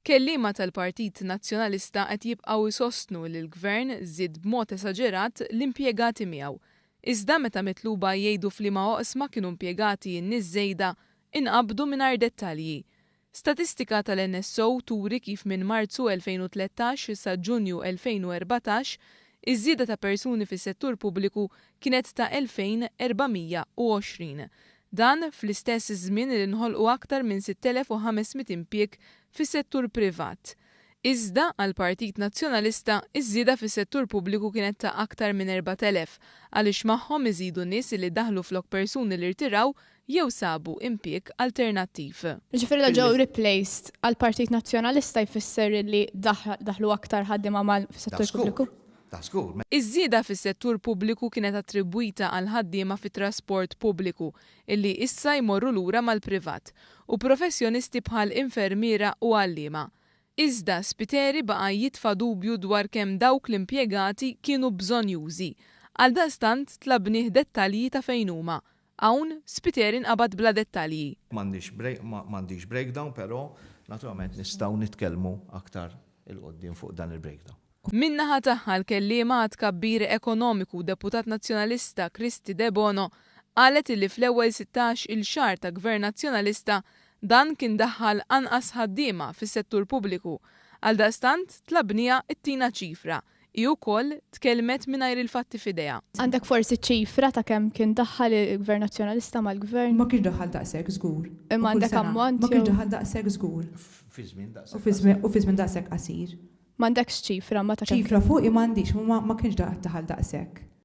Kelliema tal-Partit Nazzjonalista qed jibqgħu jsostnu li l-Gvern żied b'mod esaġerat l-impjegati miegħu. Iżda meta mitluba jgħidu f'liema oqsma kienu impjegati n-nies żejda, inqabdu mingħajr dettalji. Statistika tal-NSO turi kif minn Marzu 2013 sa Ġunju 2014, iż-żieda ta' persuni fis-settur pubbliku kienet ta' 2,420. Dan fl-istess żmien li nħolqu aktar minn 6,500 impjieg fis-settur privat. Iżda, għall-Partit Nazzjonalista, iż-żieda fis-settur pubbliku kienet ta' aktar minn 4,000 għaliex magħhom iżidu nies li daħlu flok persuni li rtiraw jew sabu impjieg alternattiv. Ġifieri la ġew replaced għall-Partit Nazzjonalista jfisser li daħlu aktar ħaddiema mal-settur pubbliku? Ta' żgur. Iż-żieda fis-settur pubbliku kienet attribwita għal ħaddiema fit-trasport pubbliku illi issa jmorru lura mal-privat, u professjonisti bħal infermiera u għalliema. Iżda Spiteri baqa' jitfa' dubju dwar kemm dawk l-impjegati kienu bżonnjużi. Għaldaqstant tlabnih dettalji ta' fejn huma. Hawn, Spiteri nqabad bla dettalji. M'għandix breakdown però naturalment nistgħu nitkellmu aktar 'il quddiem fuq dan il-breakdown. Min-naħa tagħha l-kelliema għat-tkabbir ekonomiku u deputat Nazzjonalista Kristy Debono qalet illi fl-ewwel 16 il xahar ta' Gvern Nazzjonalista dan kien daħħal anqas ħaddiema fis-settur pubbliku. Għaldaqstant tlabniha ttina ċifra. Hi wkoll tkellmet mingħajr il-fatti f'idejha. Għandek forsi ċifra ta' kemm kien daħħal il-Gvern Nazzjonalista mal-Gvern? Ma kienx daħħal daqshekk żgur. Imma għandek ammont? Ma kienx daħħal daqshekk żgur. Fi żmien daqshekk qasir. U fi żmien daqshekk qasir. M'għandekx ċifra imma ta' kemm. Ċifra fuqi m'għandix, imma ma kienx daħal daqshekk.